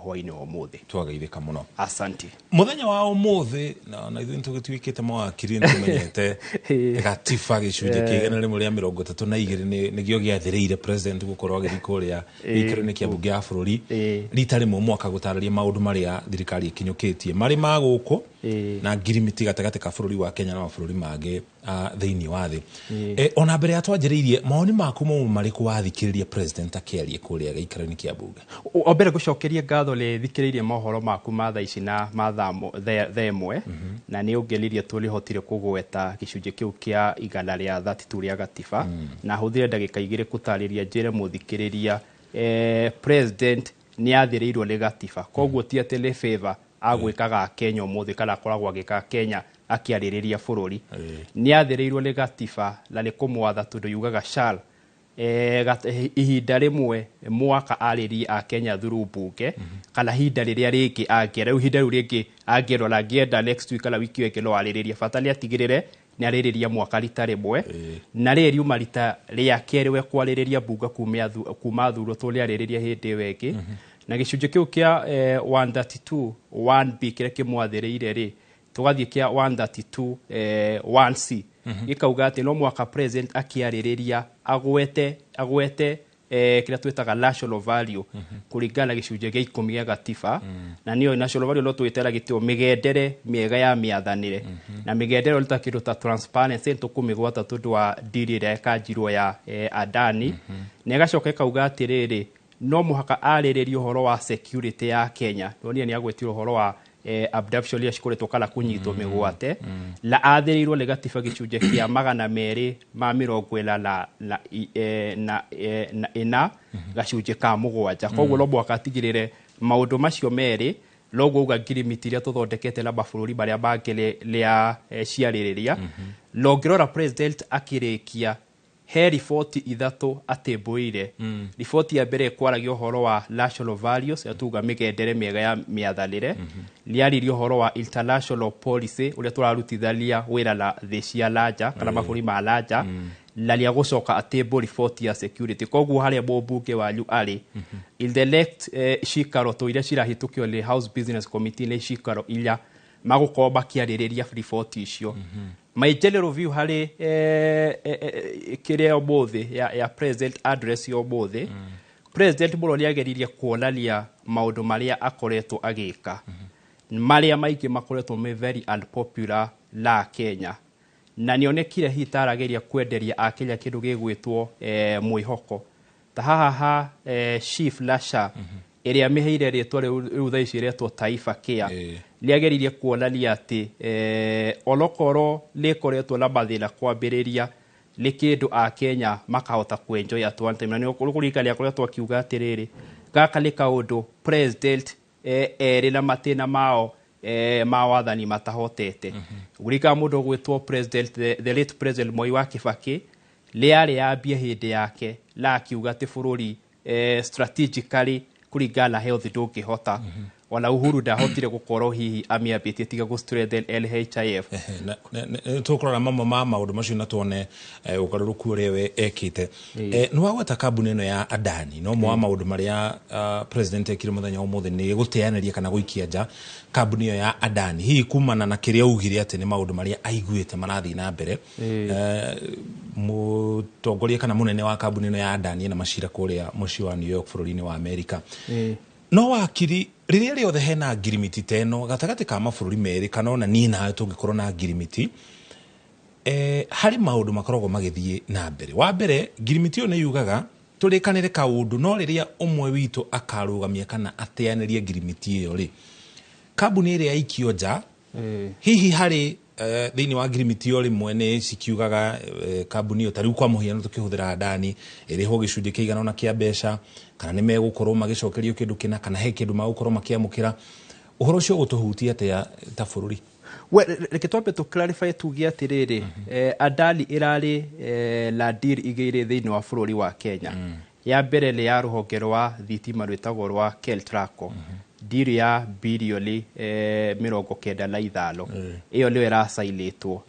Hwainĩ wa ũmũthĩ. Twageithĩka mũno. Asante. Mũthenya wa ũmũthĩ na ithuĩ nĩtũgĩtuĩkĩte mawakiri, nĩtũmenyete gatiba gĩcunjĩ kĩa 132 nĩkĩo gĩathĩrĩire president gũkorwo agĩthiĩ kũrĩa gĩikaro-inĩ kĩa mbunge ya bũrũri rita rĩmwe mwaka gũtarĩria maũndũ marĩa thirikari ĩkinyũkĩtie marĩ ma gũkũ na ngirimiti gatagatĩ ka bũrũri wa Kenya na mabũrũri mangĩ thĩinĩ wa thĩ. Ona mbere ya twanjĩrĩirie, mawoni maku mauma marĩkũ wathikĩrĩria president akĩaria kũrĩa gĩikaro-inĩ kĩa mbunge? O mbere gũcokeria ngatho nĩ thikĩrĩirie mohoro maku ma thaa ici na ma thaa 1, na nĩ ũngenirie tũrĩhotire kũgweta gĩcunjĩ kĩu kĩa 132 rĩa gatiba, na hũthĩre ndagĩka 2 gũtarĩria njĩre mũthikĩrĩria, president nĩ athĩrĩirwo nĩ gatiba, koguo ti atĩ nĩ favor agwĩkaga Kenya ũmũthĩ kana akoragwo agĩka Kenya akĩarĩrĩria bũrũri. Nĩ athĩrĩirwo nĩ gatiba na nĩ kũmwatha tondũ yugaga shall ihinda rĩmwe mwaka arĩrie a Kenya through mbunge, kana ihinda rĩrĩa rĩngĩ angĩenda. Rĩu ihinda rĩu rĩngĩ angĩenda, ona angĩenda next week kana wiki ĩyo ĩngĩ no arĩrĩrie, bata nĩ atigĩrĩre nĩ arĩrĩria mwaka rita rĩmwe. Na rĩrĩ riuma rita rĩa kerĩ we kwarĩrĩria mbunge kuma athurwo, tondũ nĩ arĩrĩria hĩndĩ ĩyo ĩngĩ. Na gĩcunjĩ kĩu kĩa 132 1B kĩrĩa kĩmwathĩrĩire rĩ, tũgathiĩ kĩa 132 1C, gĩkauga atĩ no mwaka president akĩarĩrĩria agwete kĩrĩa twĩtaga national value kũringana na gĩcunjĩ gĩa 10 gĩa gatiba. Na nĩyo national value no twĩtera gĩtĩo mĩgendere mĩega ya mĩathanĩre, na mĩgendere nĩ ta kĩndũ ta transparency, tũkũmĩgwata tondũ wa deal ĩrĩa ĩkanjirwo ya Adani. Na ĩgacoka ĩkauga atĩrĩrĩ, no mũhaka arĩrĩrie ũhoro wa security ya Kenya. Nonire nĩ agwetire ũhoro wa abduction iria cikoretwo kana kũnyitwo mĩgwate, na athĩrĩirwo nĩ gatiba gĩcunjĩ kĩa 244 na 4 gacunjĩ ka 7. Koguo no mũhaka atigĩrĩre maũndũ macio merĩ. Noguo uga ngirimiti iria tũthondekete na mabũrũri marĩa mangĩ rĩa ciarĩrĩria. Na ũngĩrora president akĩrĩkia, he riboti 3 atĩmbũire. Riboti ya mbere ĩkwaragia ũhoro wa national values, ya tuga mĩgendere mĩega ya mĩathanĩre. Nĩaririe ũhoro wa international policy, ũrĩa tũrarutithania wĩra na thĩ cia nanja kana mabũrũri ma nanja, na nĩagũcoka atĩmbũ riboti ya security. Koguo harĩa mũmbunge wanyu arĩ, in the next cikaro tũ iria cirahĩtũkio nĩ House Business Committee, nĩ cikaro inya magũkorwo makĩarĩrĩria riboti icio. My general view harĩ kĩrĩa ũmũthĩ ya president address ya ũmũthĩ, president mũno nĩageririe kuonania maũndũ marĩa akoretwo agĩka, marĩa maingĩ makoretwo me very unpopular na Kenya, na nĩonekire hihi tarageria kwenderia akenya kĩndũ gĩgwĩtwo mwĩhoko ta haha ha SHIF na SHA, ĩrĩa mĩheire rĩtwa rĩu thaa ici ĩretwo Taifa Care. Nĩageririe kuonania atĩ onokorwo nĩĩkoretwo na mathĩna kwambĩrĩria, nĩ kĩndũ akenya makahota kwenjoy at one time. Na nĩ kũririkania akoretwo akiuga atĩrĩrĩ, gaka nĩ kaũndũ president erĩ na matĩna mao ma wathani matahotete. Gũririkana mũndũ ũgwĩtwo president the late President Moi wa Kibaki, rĩarĩ yambie hĩndĩ yake na akiuga atĩ bũrũri strategically kũringana na health ndũngĩhota. Ona Uhuru ndahotire gũkorwo hihi amĩambĩtie tiga gũ strengthen NHIF. Tũkũrora mamwe ma maũndũ macio na tuone ũgarũrũku ũrĩa we ekĩte. Nĩ wagweta kambuni ĩno ya Adani. No mwa maũndũ marĩa president ekire mũthenya wa ũmũthĩ nĩ gũteanĩria kana gũikia nja kambuni ĩyo ya Adani, hihi kumana na kĩrĩa augire atĩ nĩ maũndũ marĩa aiguĩte marathiĩ na mbere. Mũtongoria kana mũnene wa kambuni ĩno ya Adani ena macira kũrĩa mũciĩ wa New York bũrũri-inĩ wa Amerika. No wakiri, rĩrĩa rĩothe hena ngirimiti ta ĩno gatagatĩ ka mabũrũri merĩ, kana ona niĩ nawe tũngĩkorwo na ngirimiti, harĩ maũndũ makoragwo magĩthiĩ na mbere. Wa mbere, ngirimiti ĩyo nĩ yugaga tũrĩkanĩre kaũndũ, no rĩrĩa ũmwe witũ akarũgamia kana ateanĩrie ngirimiti ĩyo rĩ, kambuni ĩrĩa yaikio nja, hihi harĩ thĩinĩ wa ngirimiti ĩyo rĩmwe nĩ cikiugaga kambuni ĩyo, ta rĩu kwa mũhiano tũkĩhũthĩra Adani, ĩrĩhwo gĩcunjĩ kĩigana ũna kĩa mbeca, kana nĩ megũkorwo magĩcokerio kĩndũ kĩna, kana he kĩndũ magũkorwo makĩamũkĩra. Ũhoro ũcio ũgũtũhutia atĩa ta bũrũri? We, reke twambe tũ clarify tuge atĩrĩrĩ, Adani ĩrarĩ na deal igĩrĩ thĩinĩ wa bũrũri wa Kenya. Ya mbere nĩ ya rũhonge rwa thitima rwĩtagwo rwa Keltraco, deal ya birioni 95. Ĩyo nĩyo ĩracainĩtwo.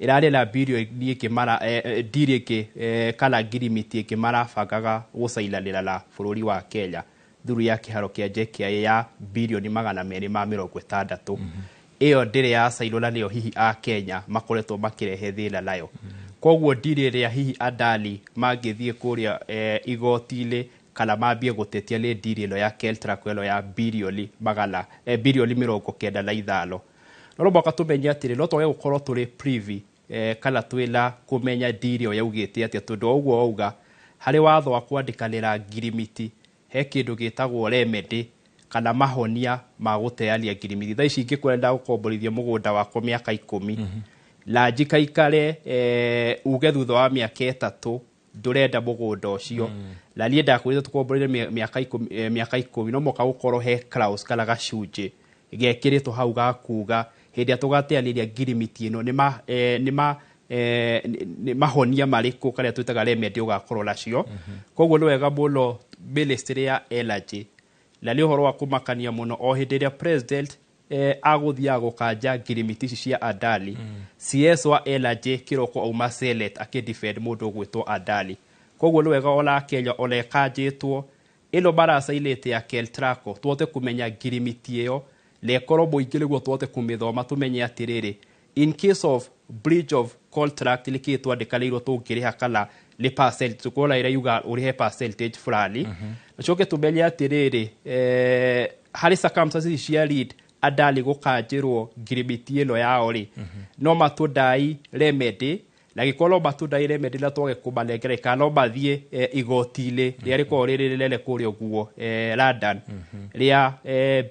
Ĩrarĩ na birioni ĩngĩ mara deal ĩngĩ kana ngirimiti ĩngĩ marabangaga gũcainanĩra na bũrũri wa Kenya. through ya kĩharo kĩa JKIA ya 260 birioni. Ĩyo ndĩrĩ ya cairwo na nĩyo hihi a Kenya makoretwo makĩrehe thĩna nayo. Koguo ndiri ĩrĩa hihi Adani mangĩthiĩ kũrĩa igoti-inĩ kana mambie gũtetia nĩ ndiri ĩno ya Keltraco ĩno ya birioni magana 95 birioni. No mũhaka tũmenye atĩrĩ, no twage gũkorwo tũrĩ privy kana twĩna kũmenya ndiri ĩyo yaugĩte atĩa, tondũ o ũguo wauga harĩ watho wa kwandĩkanĩra ngirimiti he kĩndũ gĩtagwo remedy kana mahonia ma gũteania ngirimiti. Thaa ici ingĩkwenda ndagũkomborithia mũgũnda wakwa mĩaka 10 na njikaikare, uge thutha wa mĩaka 3 ndũrenda mũgũnda ũcio, na niĩ ndakwĩrire tũkomborire mĩaka 10, mĩaka 10, no mũhaka gũkorwo he clause kana gacunjĩ gekĩrĩtwo hau ga kuga hĩndĩ ĩrĩa tũgateanĩria ngirimiti ĩno nĩ mahonia marĩkũ karĩa twĩtaga remedy ũgakorwo nacio. Koguo nĩ wega mũno ministry ya energy, na nĩ ũhoro wa kũmakania mũno o hĩndĩ ĩrĩa president agũthiaga gũkanja ngirimiti ici cia Adani, CS wa energy kĩroko auma Senate akĩdefend mũndũ ũgwĩtwo Adani. Koguo nĩ wega ona Kenya ona ĩkanjĩtwo ĩno maracainĩte ya Keltraco tũhote kũmenya ngirimiti ĩyo na ĩkorwo mũingĩ nĩguo tũhote kũmĩthoma, tũmenye atĩrĩrĩ, in case of breach of contract nĩ kĩĩ twandĩkanĩirwo tũngĩrĩha kana nĩ percent tũkuona ĩrĩa yuga ũrĩhe percentage fulani. Coke tũmenye atĩrĩrĩ, harĩ circumstances cia lead Adani gũkanjĩrwo ngirimiti ĩno yao rĩ, no matũndai remedy, na gĩkorwo no matũndai remedy na twage kũmanengera kana no mathiĩ igoti-inĩ rĩrĩa rĩkoragwo rĩrĩ rĩnene kũrĩa ũguo London rĩa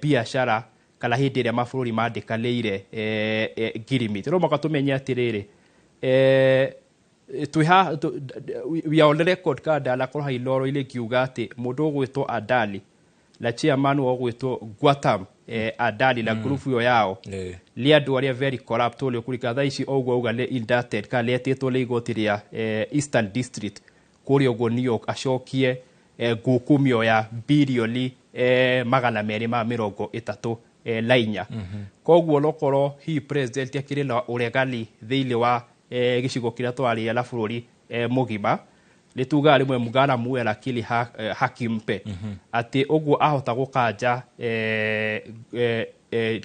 biacara kana hĩndĩ ĩrĩa mabũrũri mandĩkanĩire ngirimiti. No mũhaka tũmenye atĩrĩrĩ, twĩ haha we are on record kana ndanakorwo haha Inooro-inĩ ngiuga atĩ mũndũ ũgwĩtwo Adani na chairman wa ũgwĩtwo Gautam Adani na group ĩyo yao nĩ andũ arĩa very corrupt. Ũrĩa ũkũrika thaa ici o ũguo auga nĩ indicted kana nĩ etĩtwo nĩ igoti rĩa Eastern District kũrĩa ũguo New York acokie ngukumio ya 234 birioni. Koguo nokorwo hihi president akĩrĩ na ũregani thĩinĩ wa gĩcigo kĩrĩa twarĩria na bũrũri mũgima, nĩ tugaga rĩmwe mgana muwe lakini haki mpe, atĩ ũguo ahota gũkanja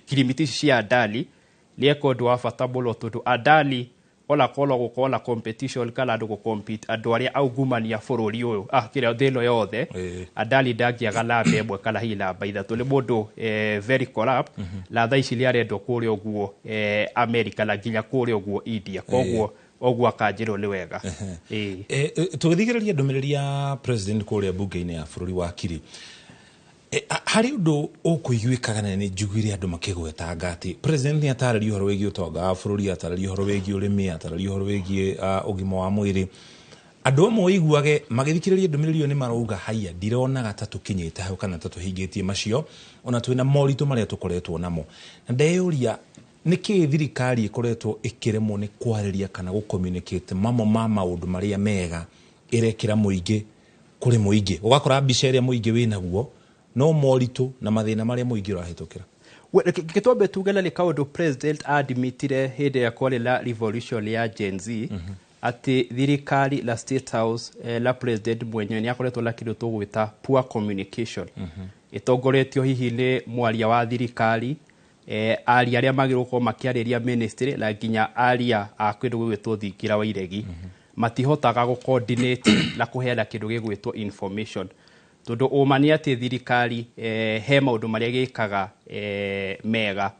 ngirimiti ici cia Adani nĩ eka ũndũ wa bata mũno, tondũ Adani ona korwo gũkorwo na competition kana andũ gũ-compete andũ arĩa aungumania bũrũri ũyũ, kĩrĩa thĩ ĩno yothe, Adani ndangĩaga namba 1 kana hihi namba 3. Nĩ mũndũ very corrupt, na thaa ici nĩ arendwo kũrĩa ũguo America na nginya kũrĩa ũguo India. Koguo ũguo akanjĩrwo nĩ wega. Ĩĩ. Tũgĩthikĩrĩria ndũmĩrĩri ya president kũrĩa bunge-inĩ ya bũrũri wa kiri, harĩ ũndũ ũkũiguĩkaga na nĩ njiguire andũ makĩgwetanga atĩ president nĩ atarĩria ũhoro wĩgiĩ ũtonga wa bũrũri, atarĩria ũhoro wĩgiĩ ũrĩmi, atarĩria ũhoro wĩgiĩ ũgima wa mwĩrĩ. Andũ amwe ũiguage magĩthikĩrĩria ndũmĩrĩri ĩyo nĩ marauga haiya, ndironaga ta tũkinyĩte hau kana ta tũhingĩtie macio ona twĩna moritũ marĩa tũkoretwo namo. Na ndeyũria nĩkĩ thirikari ĩkoretwo ĩkĩremwo nĩ kwarĩria kana gũ-communicate mamwe ma maũndũ marĩa mega ĩrekĩra mũingĩ kũrĩ mũingĩ, ũgakora mbica ĩrĩa mũingĩ wĩnaguo no moritũ na mathĩna marĩa mũingĩ ũrahĩtũkĩra. Reke twambe tuge na nĩ kaũndũ president admitire hĩndĩ ĩrĩa kwarĩ na revolution ya Gen Z, atĩ thirikari la State House, la president mwenyewe nĩ akoretwo na kĩndũ tũgwĩta poor communication ĩtongoretio hihi nĩ mwaria wa thirikari, aria arĩa magĩrĩirwo gũkorwo makĩarĩria ministry na nginya aria a kĩndũ gĩgwĩtwo thingira wa iregi matihotaga gũ coordinate na kũheana kĩndũ gĩgwĩtwo information, tondũ ũma nĩ atĩ thirikari he maũndũ marĩa gĩkaga mega,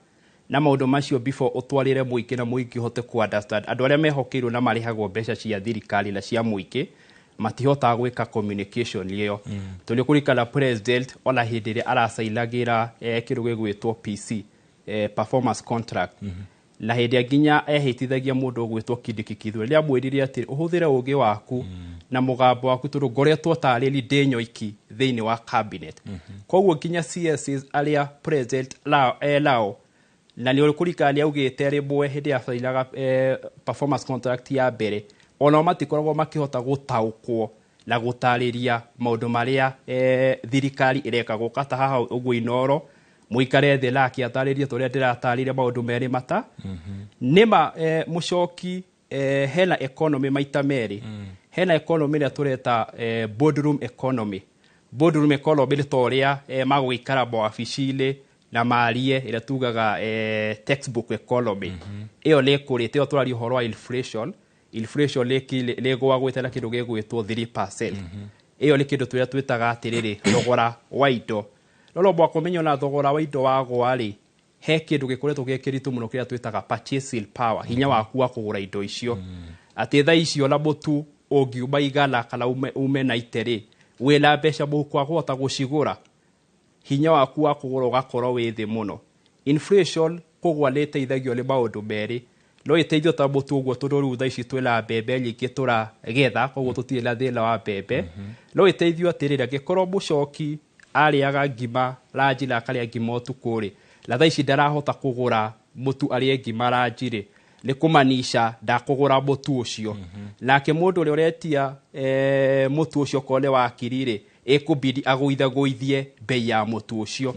na maũndũ macio before ũtwarĩre mũingĩ na mũingĩ ũhote ku understand, andũ arĩa mehokeirwo na marĩhagwo mbeca cia thirikari na cia mũingĩ matihotaga gwĩka communication ĩyo. Tondũ kũrikana president ona hĩndĩ ĩrĩa aracainagĩra kĩndũ gĩgwĩtwo PC, performance contract, na hĩndĩ ĩrĩa nginya ehĩtithagia mũndũ ũgwĩtwo Kindiki Kithure, nĩ amwĩrire atĩ ũhũthĩre ũgĩ waku na mũgambo waku tondũ ngoretwo tarĩri ndĩ nyoiki thĩinĩ wa cabinet. Koguo nginya CSs arĩa president lao, nao na nĩ kũrikana nĩ augĩte rĩmwe hĩndĩ ya bainaga performance contract ya mbere, onao matikoragwo makĩhota gũtaũkwo na gũtarĩria maũndũ marĩa thirikari ĩreka. Gũka ta haha ũguo Inooro mũikare thĩ nake atarĩrie tũrĩa ndĩratarĩria maũndũ merĩ mata nĩma mũcoki. Hena economy maita merĩ. Hena economy ĩrĩa tũreta boardroom economy. Boardroom economy nĩ ta ũrĩa magũgĩikara mawabici-inĩ na marie ĩrĩa tugaga textbook economy. Ĩyo nĩ ĩkũrĩte. Ĩyo tũraria ũhoro wa inflation. Inflation nĩ ĩgũagwĩte na kĩndũ gĩgwĩtwo 3%. Ĩyo nĩ kĩndũ tũrĩa twĩtaga atĩrĩrĩ thogora wa indo. No mũhaka ũmenye ona thogora wa indo wagũa rĩ, he kĩndũ gĩkoretwo gĩ kĩritũ mũno kĩrĩa twĩtaga purchasing power, hinya waku wa kũgũra indo icio. Atĩ thaa icio na mũtu ũngiuma 100 kana ume na ite rĩ, wĩna mbeca mũhuko wa kũhota gũcigũra, hinya waku wa kũgũra ũgakorwo wĩ thĩ mũno. Inflation kũgũa nĩ ĩteithagio nĩ maũndũ merĩ. No ĩteithio ta mũtu ũguo, tondũ rĩu thaa ici twĩna mbembe nyingĩ tũragetha, koguo tũtirĩ na thĩna wa mbembe. No ĩteithio atĩrĩrĩ, angĩkorwo mũcoki arĩaga ngima ranji na akarĩa ngima ũtukũ rĩ, na thaa ici ndarahota kũgũra mũtu arĩe ngima ranji rĩ, nĩ kũmanisha ndakũgũra mũtu ũcio. Nake mũndũ ũrĩa ũretia mũtu ũcio okorwo nĩ wa kiri rĩ, ĩkũbidi agũithagũithie bei ya mũtu ũcio.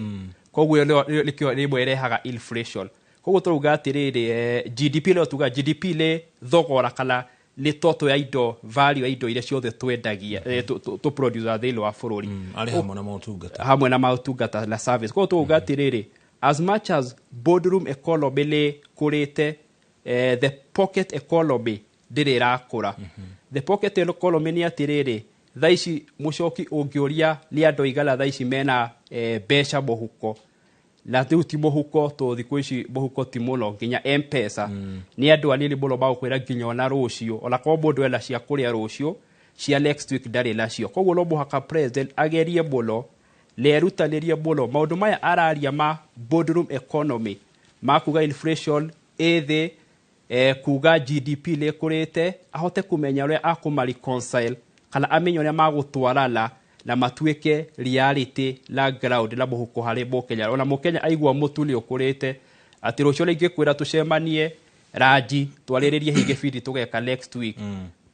Koguo nĩkĩo rĩmwe ĩrehaga inflation. Koguo tũrauga atĩrĩrĩ, GDP no tuga GDP nĩ thogora kana nĩ toto ya indo, value ya indo iria ciothe twendagia, tũ produce thĩinĩ wa bũrũri. Arĩ hamwe na motungata. Hamwe na maũtungata na service. Koguo tũrauga atĩrĩrĩ, as much as boardroom economy nĩ kũrĩte, the pocket economy ndĩrĩ ĩrakũra. The pocket economy nĩ atĩrĩrĩ, thaa ici mũcoki ũngĩũria nĩ andũ aigana thaa ici mena mbeca mũhuko, na rĩu ti mũhuko tondũ thikũ ici mũhuko ti mũno nginya M-Pesa, nĩ andũ anini mũno magũkwĩra nginya ona rũciũ, ona korwo mũndũ ena cia kũrĩa rũciũ, cia next week ndarĩ nacio. Koguo no mũhaka president agerie mũno na erutanĩrie mũno maũndũ maya araria ma boardroom economy, ma kuga inflation ĩ thĩ, kuga GDP nĩ ĩkũrĩte, ahote kũmenya ũrĩa akũma reconcile kana amenye ũrĩa magũtwarana na matuĩke reality na ground na mũhuko harĩ mũkenya. Ona mũkenya aigua mũtu nĩ ũkũrĩte, atĩ rũciũ rĩngĩ kwĩra tũcemanie ranji twarĩrĩrie hihi gĩbindi tũgeka next week,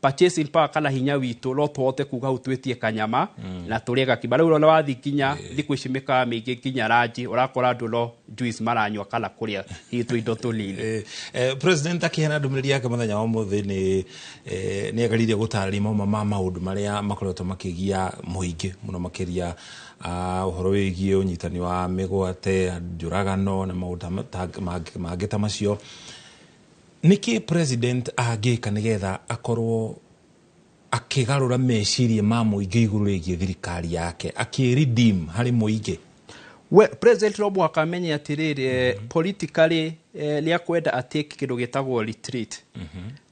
purchasing power kana hinya witũ no tũhote kuga hau twĩtie kanyama na tũrĩe gakima. Rĩu ona wathiĩ nginya thikũ ici mĩkawa mĩingĩ nginya ranji ũrakora andũ no juice maranyua kana kũrĩa hihi tũindo tũnini. President akĩheana ndũmĩrĩri yake mũthenya wa ũmũthĩ nĩ ageririe gũtarĩria mamwe ma maũndũ marĩa makoretwo makĩgia mũingĩ mũno makĩria, ũhoro wĩgiĩ ũnyitani wa mĩgwate, njũragano na maũndũ mangĩ ta macio. Nĩkĩ president angĩka nĩgetha akorwo akĩgarũra meciria ma mũingĩ igũrũ rĩgiĩ thirikari yake, akĩ-redeem harĩ mũingĩ? Well, president no mũhaka amenye atĩrĩrĩ, politically nĩ akwenda atake kĩndũ gĩtagwo retreat.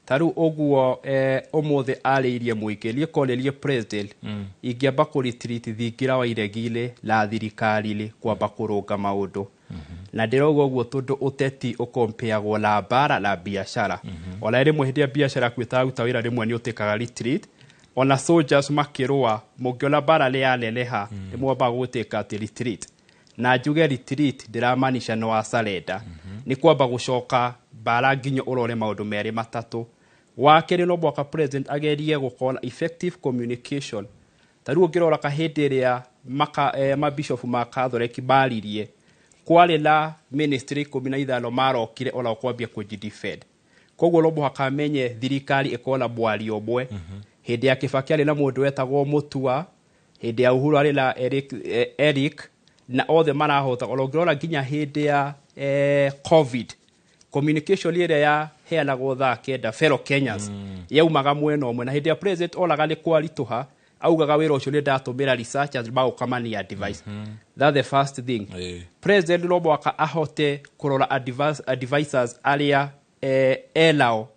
Ta rĩu ũguo ũmũthĩ arĩirie mũingĩ, niĩ korwo nĩ niĩ president ingĩamba kũ retreat thingira wa iregi-inĩ na thirikari-inĩ kwamba kũrũnga maũndũ. Na ndĩrauga ũguo tondũ ũteti ũkompeagwo na mbara na biacara. Ona rĩmwe hĩndĩ ĩrĩa biacara yaku ĩtararuta wĩra, rĩmwe nĩ ũtĩkaga retreat. Ona soldiers makĩrũa, mũngĩona mbara nĩ yaneneha, nĩ mwambaga gũtĩka atĩ retreat. Na njuge retreat ndĩramaanisha nĩ wa surrender, nĩ kwamba gũcoka mbara nginya ũrore maũndũ merĩ matatũ. Wa kerĩ, no mũhaka president agerie gũkorwo na effective communication. Ta rĩu ũngĩrora kahĩndĩ ĩrĩa mabishopu ma Catholic maririe, kwarĩ na ministry 15 marokire onao kwambia kũji-defend. Koguo no mũhaka amenye thirikari ĩkorwo na mwario ũmwe. Hĩndĩ ya Kibaki arĩ na mũndũ wetagwo Mutua, hĩndĩ ya Uhuru arĩ na Eric, na othe marahota. Ona ũngĩrora nginya hĩndĩ ya COVID, communication ĩrĩa yaheanagwo thaa 9 fellow Kenyans yaumaga mwena ũmwe, na hĩndĩ ya president onaga nĩ kwaritũha, augaga wĩra ũcio nĩ ndatũmĩra researchers magoka mani advice. That's the first thing. President no mũhaka ahote kũrora advisors arĩa enao.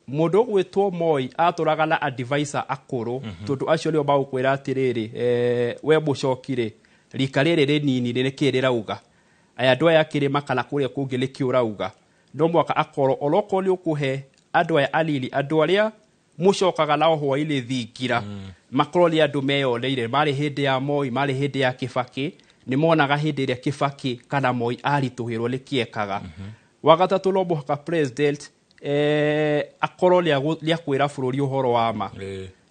Mũndũ ũgwĩtwo Moi atũraga na advisor akũrũ, tondũ acio nĩo magũkwĩra atĩrĩrĩ, we mũcoki rĩ, rika rĩrĩ rĩnini rĩ nĩkĩĩ rĩrauga, aya andũ aya kĩrĩma kana kũrĩa kũngĩ nĩkĩ ũrauga. No mũhaka akorwo onokorwo nĩ ũkũhe andũ aya anini, andũ arĩa mũcokaga nao hwainĩ thingira, makorwo nĩ andũ meyoneire. Marĩ hĩndĩ ya Moi, marĩ hĩndĩ ya Kibaki, nĩ monaga hĩndĩ ĩrĩa Kibaki kana Moi aritũhĩrwo nĩ kĩekaga. Wa gatatũ, no mũhaka president akorwo nĩ akwĩra bũrũri ũhoro wa ma.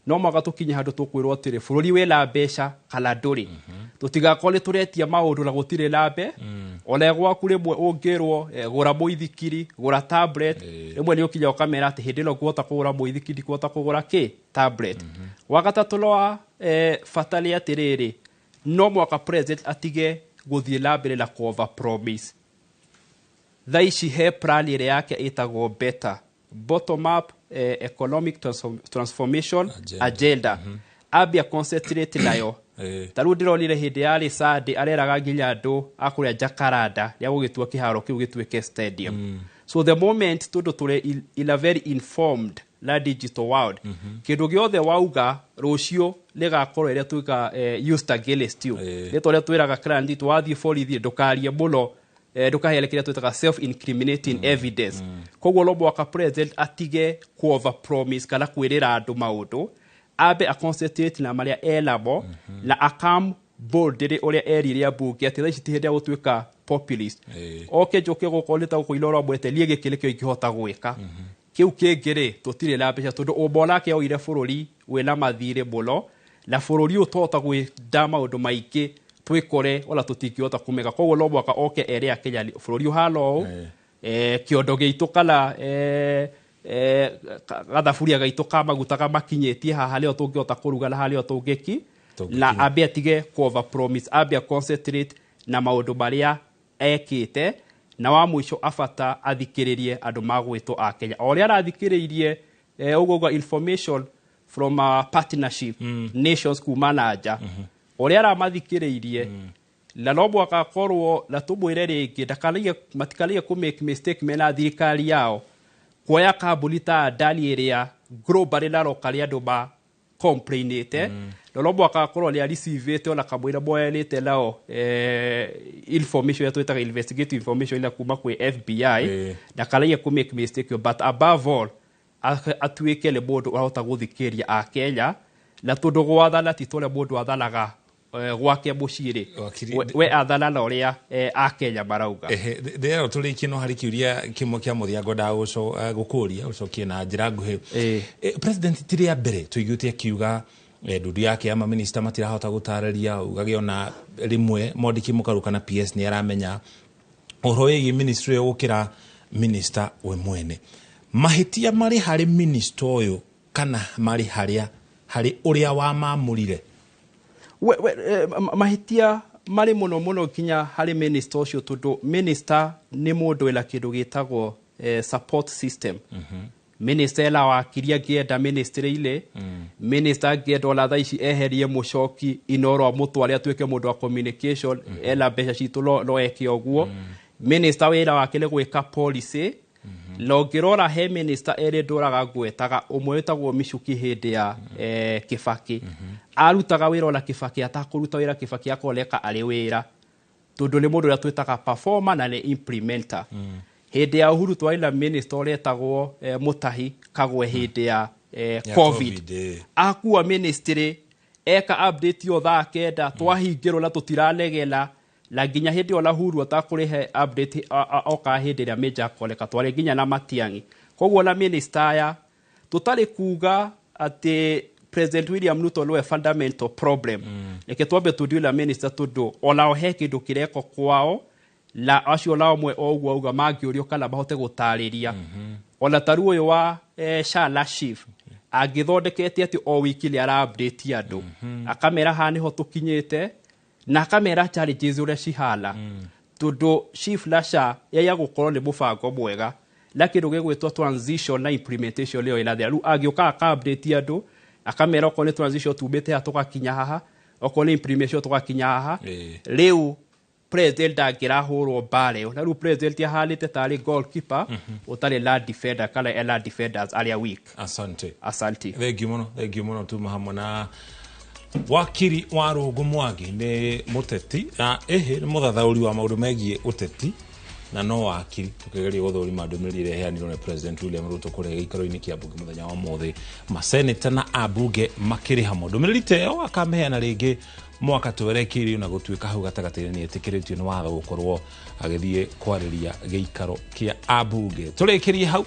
No mũhaka tũkinye handũ tũkwĩrwo atĩrĩ bũrũri wĩna mbeca kana ndũrĩ, tũtigakorwo nĩ tũretia maũndũ na gũtirĩ na mbe. Ona gwaku rĩmwe ũngĩrwo gũra mũithikiri, gũra tablet, rĩmwe nĩ ũkinya ũkamera atĩ hĩndĩ ĩno ngũhota kũgũra mũithikiri, ndikũhota kũgũra kĩ tablet. Wa gatatũ, no bata nĩ atĩrĩrĩ, no mwaka president atige gũthiĩ na mbere na over promise. Thaa ici he plan ĩrĩa yake ĩtagwo better bottom up economic transformation Agenda. Agenda ambia concentrate nayo. Ta rĩu ndĩronire hĩndĩ yarĩ Sunday areraga nginya andũ a kũrĩa Jacaranda rĩa gũgĩtua kĩharo kĩu gĩtuĩke stadium. So the moment tondũ tũrĩ in a very informed na digital world, kĩndũ gĩothe wauga rũciũ rĩgakorwo ĩrĩa tuĩka used against you. Nĩ ta ũrĩa twĩraga client itũ, wathiĩ borithi ndũkarie mũno, ndũkaheane kĩrĩa twĩtaga self incriminating evidence. Koguo no mũhaka president atige ku over promise kana kwĩrĩra andũ maũndũ, ambe aconcentrate na marĩa enamo na akam boldly ũrĩa erire ambunge atĩ thaa ici ti hĩndĩ ya gũtuĩka populist. Oke njoke gũkorwo nĩ ta gũkũ Inooro mwete niĩ gĩkĩ nĩkĩo ingĩhota gwĩka, kĩu kĩngĩ rĩ tũtirĩ na mbeca, tondũ ũmwe nake oire bũrũri wĩna mathirĩ mũno na bũrũri ũyũ tũhota gwĩnda maũndũ maingĩ twĩkore ona tũtingĩhota kũmeka. Koguo no mũhaka oke ere akenya bũrũri ũhana ũũ, kĩondo gĩitũ kana gathaburia gaitũ ka maguta gamakinyĩtie haha nĩho tũngĩhota kũruga na harĩa tũngĩki Tũngĩkinya. Na ambe atige ku over promise, ambe concentrate na maũndũ marĩa ekĩte, na wa mũico abata athikĩrĩrie andũ magwĩtwo a Kenya o ũrĩa arathikĩrĩirie ũguo ũguo information from a partnership nations kuma na nja ũrĩa aramathikĩrĩirie. Na no mũhaka akorwo na tũmwĩre rĩngĩ ndakanaige matikanaige kũ make mistake mena thirikari yao kuoya kambuni ta Adani ĩrĩa globally na locally andũ ma complainĩte, na no mũhaka akorwo nĩ areceivĩte ona kamũira moyanĩte nao information ĩrĩa twĩtaga investigative information ĩrĩa kuma kwĩ FBI. Ndakanaige kũ make mistake ĩyo, but above all atuĩke nĩ mũndũ ũrahota gũthikĩrĩria akenya, na tondũ gwathana ti ta ũrĩa mũndũ athanaga gwake mũciĩ rĩ, we athana na ũrĩa akenya marauga. Ehe, ndĩrerwo tũrĩkie, no harĩ kĩũria kĩmwe kĩa mũthia ngwendaga gũkũria ũcokie na njĩra nguhĩ. President ti rĩa mbere tũiguĩte akiuga ndundu yake ya maminista matirahota gũtarĩria, ugage ona rĩmwe Mwandĩki Mũkaru kana PS nĩ aramenya ũhoro wĩgiĩ ministry ĩyo gũkĩra minister we mwene. Mahĩtia marĩ harĩ minister ũyũ kana marĩ harĩa harĩ ũrĩa wamamũrire? We mahĩtia marĩ mũno mũno nginya harĩ minister ũcio, tondũ minister nĩ mũndũ wĩna kĩndũ gĩtagwo support system. Minister ena wakiri angĩenda ministry-inĩ, minister angĩenda ona thaa ici eherie mũcoki Inooro amũtware atuĩke mũndũ wa communication, ena mbeca citũ, no eke ũguo. Minister wĩra wake nĩ gwĩka policy, na ũngĩrora he minister erĩ ndũraga ngwetaga, ũmwe wĩtagwo Michuki hĩndĩ ya Kibaki, arutaga wĩra ona Kibaki atakũruta wĩra, Kibaki akoneka arĩ wĩra tondũ nĩ mũndũ ũrĩa twĩtaga performer na nĩ implementer. Hĩndĩ ya Uhuru twarĩ na minister ũretagwo Mutahi Kagwe hĩndĩ ya Ya COVID. COVID, Akua ministry eka update yo thaa 9 twahingĩrwo na tũtiranegena, na nginya hĩndĩ ĩyo na Uhuru atakũrĩhe update oka hĩndĩ ĩrĩa major akoneka twarĩ nginya na Matiang'i. Koguo na minister aya tũtarĩ kuga atĩ President William Ruto nĩwe fundamental problem, reke twambe tũdeal na minister, tondũ onao he kĩndũ kĩrekwo kwao na acio nao mwe o ũguo auga mangĩũrio kana mahote gũtarĩria. Ona ta rĩu ũyũ wa SHA na SHIF angĩthondekete atĩ o wiki nĩ ara update andũ, akamera haha nĩho tũkinyĩte na akamera challenges ũrĩa cihana, tondũ SHIF na SHA yaia gũkorwo nĩ mũbango mwega na kĩndũ gĩgwĩtwo transition na implementation nĩyo ĩna thĩna. Rĩu angĩũka aka update andũ akamera okorwo nĩ transition tumĩte haha tũgakinya haha, okorwo nĩ implementation tũgakinya haha, rĩu president ndangĩrahũrwo mbara ĩyo. Na rĩu president ahanĩte tarĩ goalkeeper ũtarĩ na defender kana ena defenders arĩa weak. Asante. Asante. Thengiũ mũno, thengiũ mũno. Tuma hamwe na wakiri wa Rũngũ Mwangi, nĩ mũteti na ĩhĩ nĩ mũthathaũri wa maũndũ megiĩ ũteti na no wakiri, tũkĩgeria gũthũrima ndũmĩrĩri ĩrĩa ĩheanirwo nĩ President William Ruto kũrĩa gĩikaro-inĩ kĩa mbunge mũthenya wa ũmũthĩ, maseneta na ambunge makĩrĩ hamwe. Ndũmĩrĩri ta ĩyo akamĩheana rĩngĩ mwaka twerekeirio, na gũtuĩka hau gatagatĩ-inĩ nĩ etĩkĩrĩtio nĩ watho gũkorwo agĩthiĩ kwarĩria gĩikaro kĩa ambunge. Tũrĩkĩrie hau.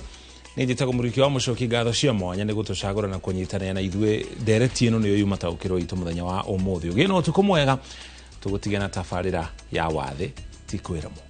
Nĩ njĩtagwo Mũriki wa Mũcoki. Ngatho cia mwanya nĩ gũtũcagũra na kũnyitanĩra na ithuĩ. Ndereti ĩno nĩyo yuma taũkĩrwo itũ mũthenya wa ũmũthĩ. Ũgĩe na ũtukũ mwega. Tũgũtigana tabarĩra ya wathĩ ti kwĩramwo.